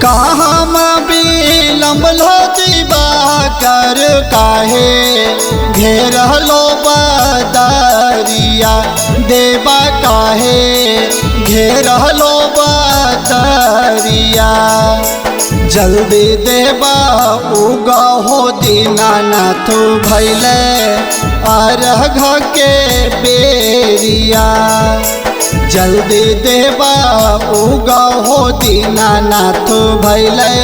कहाँ बिलम्बलो दिवाकर काहे घेरलो बदरिया देवा काहे घेरलो बदरिया। जल्दी देवा उगा हो दीनानाथ भैले अर्घ के बेरिया। जल्दी देवा उगा हो दीनानाथ भैले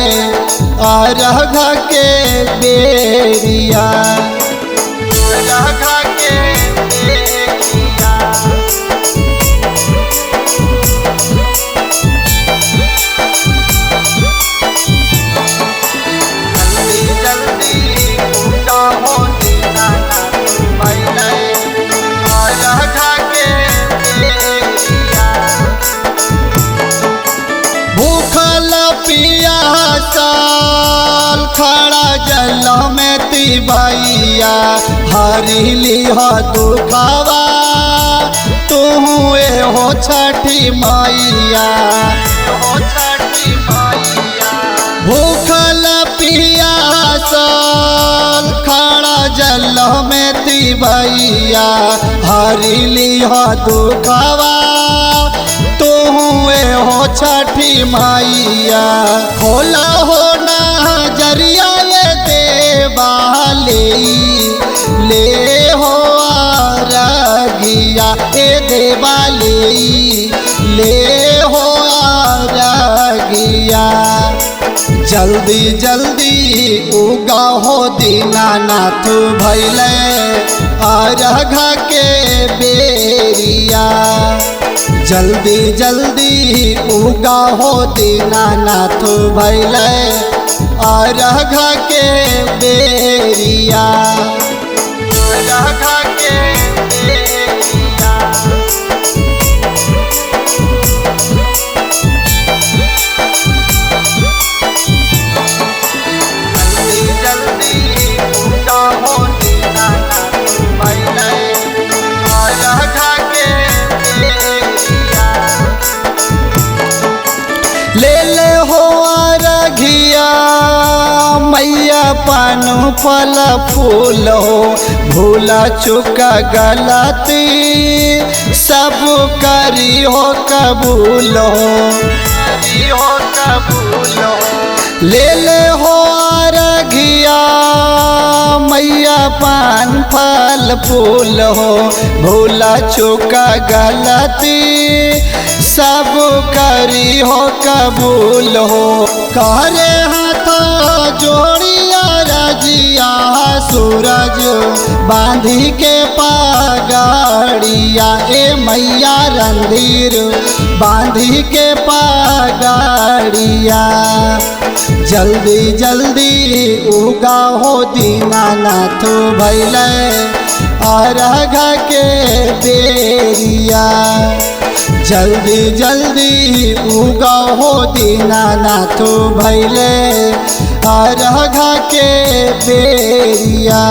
अर्घ के बेरिया। अर्घ के बेरिया। जल्दी जल्दी उगा हो दीनानाथ भैले अर्घ के बेरिया। भूखल पियासल खड़ा जल में तिबैया हरि लिह दुखवा तू हो छठी मैया। हो छठी मैया। भूखल पियासल खड़ा जल में तिबैया हरि लिह दुखवा तू हो छठी मैया। खोला हो ना जरिया ये देवा ले ले हो अरघिया ए देवा ले ले हो अरघिया। जल्दी जल्दी उगा हो दीनानाथ भैले अर्घ के बेरिया। जल्दी जल्दी उगा हो दीनानाथ भैले अर्घ के बेरिया। अर्घ के बेरिया। जल्दी जल्दी उगा हो दीनानाथ भैले अर्घ के बेरिया। ले ले हो अरघिया मैया पान फल फूल हो भूला चुका गलती सब करी हो कबूल हो। करी हो कबूल हो। ले ले हो अरघिया मैया पान फल फूल हो भूला चुका गलती सब करी हो कबूल हो। करे हाथ जोड़िया रजिया सूरज बांधी के पगड़िया ए मैया रणधीर बांधी के पगड़िया। जल्दी जल्दी उगा हो दीनानाथ भैले अर्घ के बेरिया। जल्दी जल्दी उगा हो दीनानाथ भैले अर्घ के बेरिया।